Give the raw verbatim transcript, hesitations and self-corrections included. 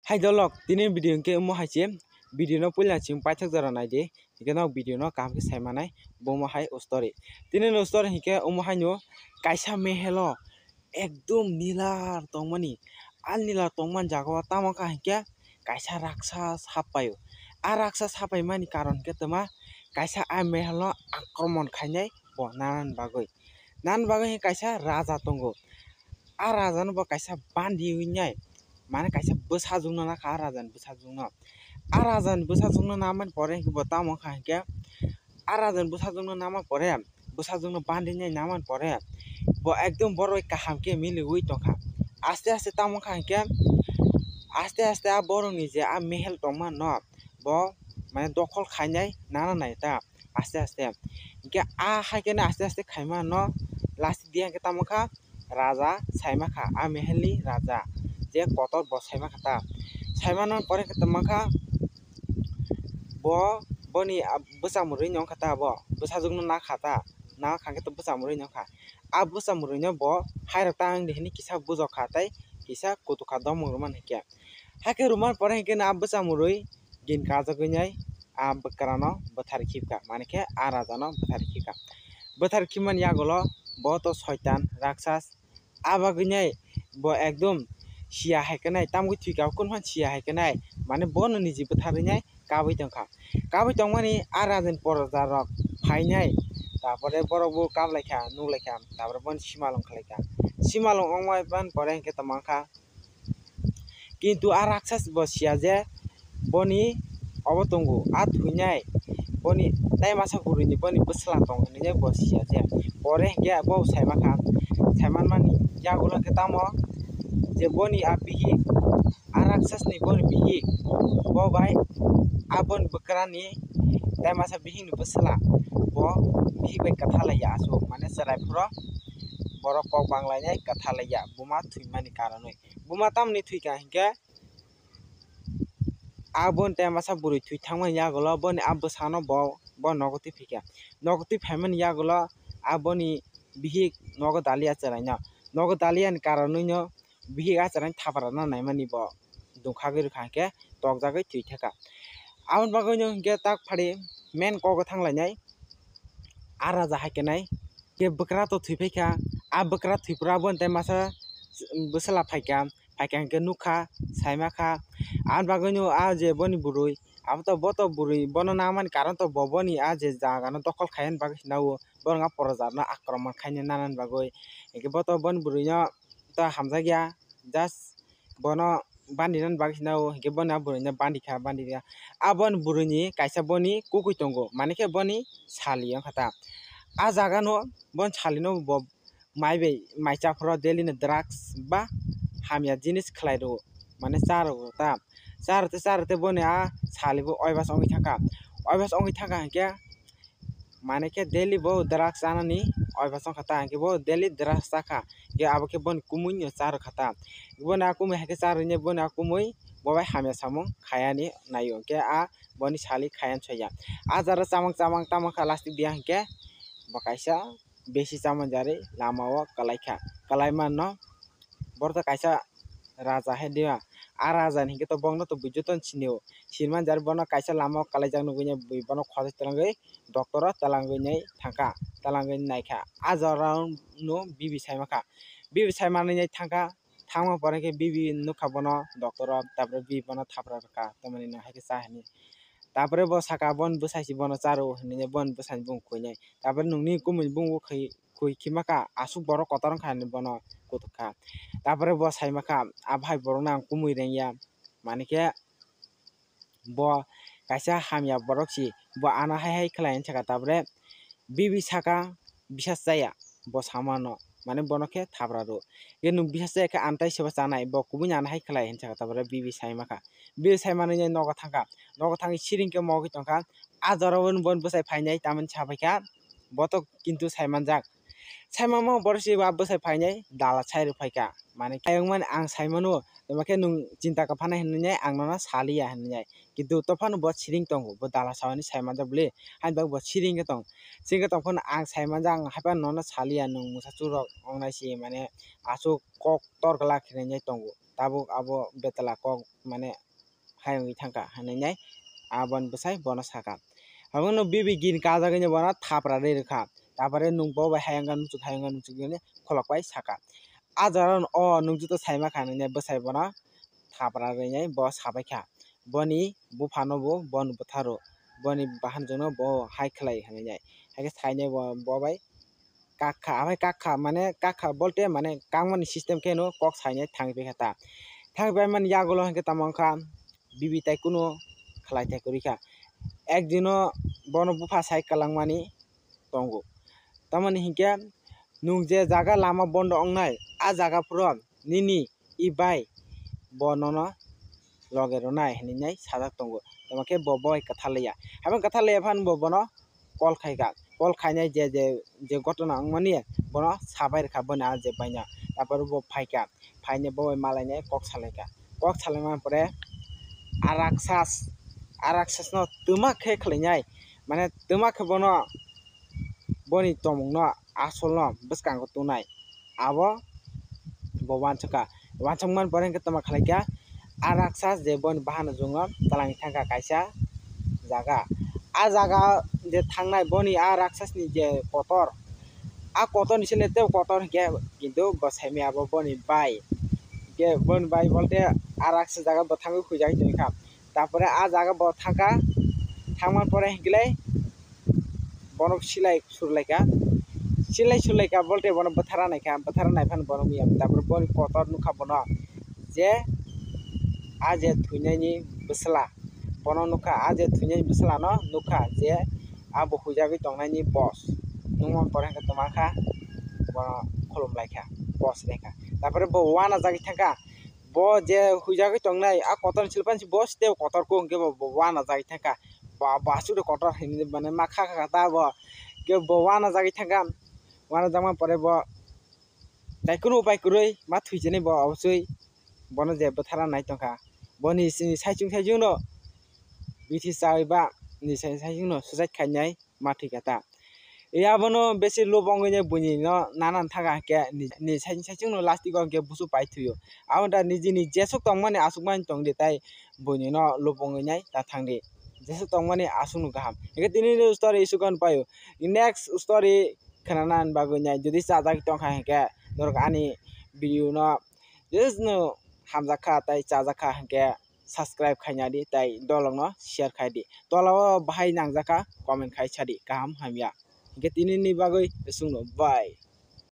Hai dolok, tini video hwnkhe omo hai se, video no puila chwng paithak jora naidi, hwnkhe nok video no kaham khe sai manai, bo omo hai o story. Tini no story hwnkhe omo hai no kaisa mehelo ekdom nilar tongmani, a nilar tongmani jaga o tamo kha hwnkhe kaisa raksa sapaio. A raksa sapaimani karon hwnkhe twma kaisa a mehelo akromon khainai bo nanani bagwi. Nanani bagwi hwnkhe kaisa raja tongo. A raja no bo kaisa bandi wngnai, mane kaisa bwsajwk no nakha a raja ni bwsajwk no. A raja ni bwsajwk no namani pore hwnkhe bo tamo wngkha hwnkhe, a raja ni bwsajwk no namani pore, bwsajwk no bandi wngnai namani pore, bo ekdom borok bai kaham khe miliwi tongkha. Aste aste tamo wngkha hwnkhe, aste aste a borok ni je a mehel tongmani no bo mane dokhol khainai nana nai ta. Aste aste. Hingke a hai khe no aste aste khaima no last dia hingke tamo kha raja saima kha, a mehel ni raja je kotor bo saima kha ta. Saima no pore khe tamo kha bo, boni bwsa mwrwi no wngkha ta bo, bwsajwk no na kha ta, na kha khe to bwsa mwrwi no wngkha. A bwsa mwrwi no bo hai rok ta ang di hinwi kisa bujok kha tei kisa kutuk kha domung rwmani hingke. Hai khe rwmani pore hingke no a bwsa mwrwi gin kajagwi nai a bwkrano bwthar khibkha, mane khe a rajano bwthar khibkha. Bwthar khibmani yagulo bo to soitan, raksas, a bagwi nai bo ekdom siya hai khe nai, tamgwi thwikha, kunu phan siya hai khe nai, mane bono niji bwtharwi nai kabwi tongkha. Kabwi tongmani a rajani proja rok phainai, tapore borok bo kaplaikha, nuklaikha, tapore bono simalong khlaikha. Simalong wngmani pore hingke tongmangkha. Kintu a raksas bo siya je boni obo tongo, a thwinai, boni tai masa kwrwini boni bwsla tong hinwi bo siya je. Pore hwnkhe bo saimankha, saimanmani yagulo hwnkhe tamo je boni a bihik, a raksasni boni bihik, bo bai a boni bwkrani tai masa bihikni bwsla bo bihik bai kwtha laiya aswk, mane chwrai phuru borok kok banglainai kwtha laiya buma thwimani karonwi. Buma tamni thwikha hinkhe, a boni tai masa bwrwi thwi thangmani yagulo boni a bwsano bo, bo nogo twi phaikha. Nogo twi phaimani yagulo a boni bihik nogo daliya chwraino. Nogo daliyani karonwino bihik a chwraino thaprano naimani bo dungkhagwi rwkha hinkhe tokjagwi thwi thangkha. Aboni bagwino hinkhe tak phari main kogo thanglainai. A raja hai khe nai, khe bwkra to thwi phai kha, a bwkra thwi phuru abo tei masa bwsla phai kha, phai kha hwnkhe nuk kha, sai ma kha. Aboni bagwi no a je boni bwrwi, abo to bo to bwrwi, bono nangmani karon to bo boni a je jaga no dokhol khai ani bagwi se nao, borok no proja no akromon khaina nanani bagwi, hwnkhe bo to boni bwrwi no to hamjak ya, just bono bandinani bagwi se nao, hwnkhe boni a bwrwino bandikha, bandikha. A boni bwrwini kaisa boni kukui tongo, mane khe boni sali wngkha ta. A jaga no boni sali no bo mai bai, mai cha phuru daily ni drugs ba hamya jinis khlai rwo, mane cha rwo ta. Cha rwte, cha rwte boni a sali bo oibas wngwi thangkha. Oibas wngwi thangkha hwnkhe, mane khe daily bo drugs chanani oibas wngkha ta, hwnkhe bo daily drugs chakha, hwnkhe abo khe boni kumui no cha rwkha ta. Boni a kumui hai khe cha rwini boni a kumui bo bai hamya samung khayani naio, hwnkhe a boni sali khayani soya. A jora chamang chamang tamo kha last dia hwnkhe bo kaisa besi chamani jari lama o kwlai kha, kwlai mano. Borok to kaisa raja hai diya. A raja ni hinkhe to bongno to bui jotono sinio. Sinmani jari bono kaisa lama o kwlaijak nugui bui bono khojai twlangwi doctor o twlangwi nai thangkha, twlangwi naikha. A jora no bibi saima kha. Bibi saimani nai thangkha, thangma pore khe bibi nukha bono doctor o, tapore bibi bono thapra rwkha, tamoni no hai khe cha hinwi. Tapore bo saka, "Boni bwsai se bono cha rw," hinwi, boni bwsai bung khuinai. Tapore nungni kumui bung bo khui, khui khima kha, aswk borok kotor wngkha hinwi bono kutuk kha. Tapore bo saima kha, "A bhai, borokno ang kumui rengya, mani khe bo kaisa hamya borok si, bo ano hai hai khlai," hinwi sakha. Tapore bibi saka, "Bisas chaya," bo samano, mane bono khe thapra rw. Khe nwng bisas chaya khe ang tai sebo chanai, bo kubui ano hai khlai, hinwi sakha. Tapore bibi saima kha, bibi saimani nogo thangkha, nogo thangwi siring khe mogwi tongkha. A jora o boni bwsai phainai, tamoni sapai kha, bo to kintu saimanjak. Saimamo borok se ba bwsai phainai dala sai rw phaikha. Mane khe ayung mani ang saimano, tamo khe nwng chinta kha phanai hinwi ang nono saliya hinwi. Kintu to phano bo siring tongo, bo dala sawani saimanjak bwle, haini bagwi bo siring khe tong. Siring khe tong phano ang saimanjak, ang haiphano nono saliya, nwng mwsa churok wngnai se mane aswk kok tor glak hinwi tongo. tabuk abo betala kok mane hayungwi thangkha hinwi nai aboni bwsai bono sakha. Abono bibi gini kajagwino bono thapra rwi rwkha. Tapore nwng bo bai hayung gana muchuk, hayung gana muchuk hinwi kholok bai sakha. A jora o nwng juto sai mankha hinwi bwsai bono thapra rwi nai bo sabaikha. Boni buphano bo bono bwtharo, boni bahanjwkno bo hai khlai hinwi nai. Haikhe sainai bo, bo bai kakha, abai kakha mane kakha bolte mane kakmani system kheno kok sainai thangwi phaikha ta. Thangwi phaimani yagulo hinkhe tamo wngkha bibi tai kunu khlai tai kwrwi kha. Ekdino bono bupha sai kwlangmani tongo. Tamoni hinkhe nwng je jaga lama bondo wngnai, a jaga phuru nini i bai bo nono loge rwnai hinwi nai sajak tongo. Tamo khe bo bai kwthar laiya. Habo kwthar laiya phano bo bono call khaikha. Call khainai je, je, je gotona wngmani bono sabai rwkha boni a je baina. Tapore bo phaikha. Phainai bo bai malainai kok salaikha. Kok salaimani pore a raksas, a raksasno twma khe khlainai. Mane twma khe bono boni tongmungno asolno bwskango tongnai abo bo uansukha. Uansukmani pore hinkhe tamo khlaikha, a raksas je boni bahanjwkno twlangwi thangkha kaisa jaga. A jaga je thangnai boni a raksasni je kotor, a kotorni simi tei kotor hinkhe kintu bo saimaya abo boni bai. Hinkhe boni bai bolte a raksa jaga bo thangwi huijagwi tongkha. Tapore a jaga bo thangkha, thangmani pore hinkhe bono silai surlaikha. Silai surlaikha bolte bono bwthara naikha, bwthara naiphano bono muya. Tapore boni kotor nukha bono je a je thwinaini bwsla, bono nukha a je thwinaini bwslano nukha je abo huijagwi tongnaini boss. Nukmani pore hinkhe twma kha bono khulumlaikha, boss lekha. Tapore bo uanajagwi thangkha. Bo je huijagwi tongnai, a kotorni silpan si bo site kotor kung khe bo, bo uanajagwi thangkha. Ba, bo aswk de kotor hinwi mane ma kha kha kha ta bo. Khe bo uanajagwi thangkha. Uanajakma pore bo tai kunu upai kwrwi ma thwijani bo oboswi bono je bwthara nai tongkha. Boni sini saichung saichungno bithi chawi ba ni saichung saichungno suicide khainai ma thwi kha ta. E abono besi lob wngwi nai buini no nana thanga hinkhe ni, ni saichung saichung no lastik o hinkhe busu pai thwio. Abo da nijini jesuk tongmani asukmani tongdi tai buini no lob wngwi nai ta thangdi. Jesuk tongmani asukno kaham. Hinkhe tini ni story isukano paio. Next story khnana bagwi nai jodi chajak tongkha hinkhe norok ani video no just no hamjakha tai chajakha hinkhe subscribe khaina di tai dolongno share khai di. Tola o bahai nangjakha comment khai sadi kaham hamya. Hinkhe tini ni bagwi isukno bye.